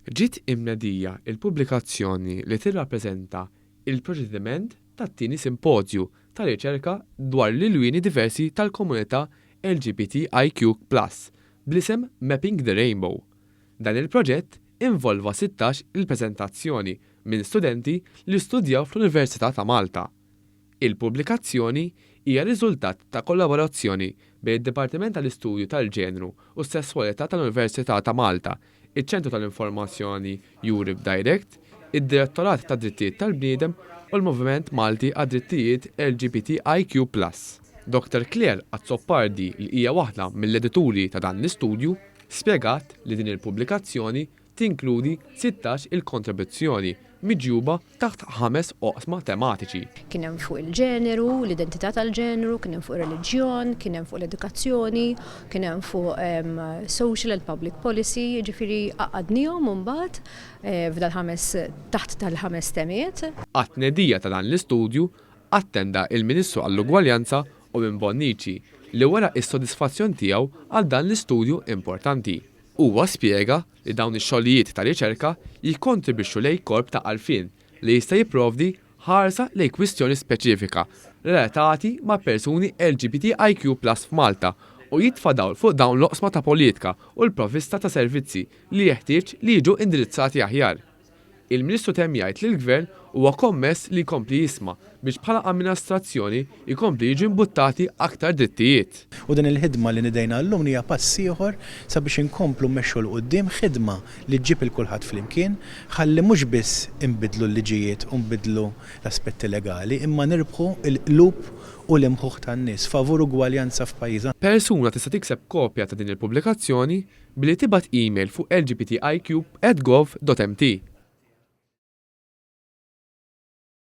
Ġiet imnedija l-pubblikazzjoni li tirrappreżenta l-proċediment tat-tieni simpożju ta' riċerka dwar l-ilwieni diversi tal-komunità LGBTIQ plus bl-isem Mapping the Rainbow. Dan il-proġett involva 16 il-preżentazzjoni minn studenti li studjaw fl-Università ta' Malta. Il-pubblikazzjoni hija riżultat ta' kollaborazzjoni bejn id-Dipartiment tal-Istudju tal-Ġenru u s-Sesswalità tal-Università ta' Malta, iċ-Ċentru tal-Informazzjoni Europe Direct, id-Direttorat tad-Drittijiet tal-Bniedem u l-Moviment Malti għad-Drittijiet LGBTIQ plus. Dr Claire Azzopardi li hija waħda mill-edituri ta' dan l-istudju spjegat li din il-pubblikazzjoni tinkludi 16 il-kontribuzzjoni miġjuba taħt ħames oqsma tematiċi. Kien hemm fuq il-ġeneru, l-identità tal-ġeneru, kien hemm fuq ir-reliġjon, kien hemm fuq l-edukazzjoni, kien hemm fuq social and public policy, jiġifieri għaqqadnihom imbagħad f'dal-ħames taħt dal-ħames temiet. Għat-tnedija ta' dan l-istudju attenda il-Ministru għall-Ugwaljanza Owen Bonnici li wera s-sodisfazzjon tiegħu għal dan l-istudju importanti. Huwa spjega li dawn ix-xogħlijiet ta' riċerka jikkontribwixxu lejn korp ta' għarfien li jista' jipprovdi ħarsa lejn kwistjoni speċifika relatati ma' persuni LGBTIQ plus f'Malta u jitfa' dawl fuq dawn l-oqsma ta' politika u l-provvista ta' servizzi li jeħtieġ li jiġu indirizzati aħjar. Il-Ministru temm jgħid li l-Gvern huwa kommess li jkompli jisma' biex bħala amminastrazzjoni jkompli jiġu imbuttati aktar drittijiet. U din il-ħidma li nidejna llum hija pass ieħor sabiex inkomplu mmexxu 'l quddiem ħidma li ġġib 'il kulħadd flimkien ħalli mhux biss inbiddlu l-liġijiet u nbiddlu l-aspetti legali imma nirbħu l-qlub u l-imħuħ tan-nies favur ugwaljanza f'pajjiżna. Persuna tista' tikseb kopja ta' din il-pubblikazzjoni billi tibgħat email fuq lgbtiq at gov dot mt.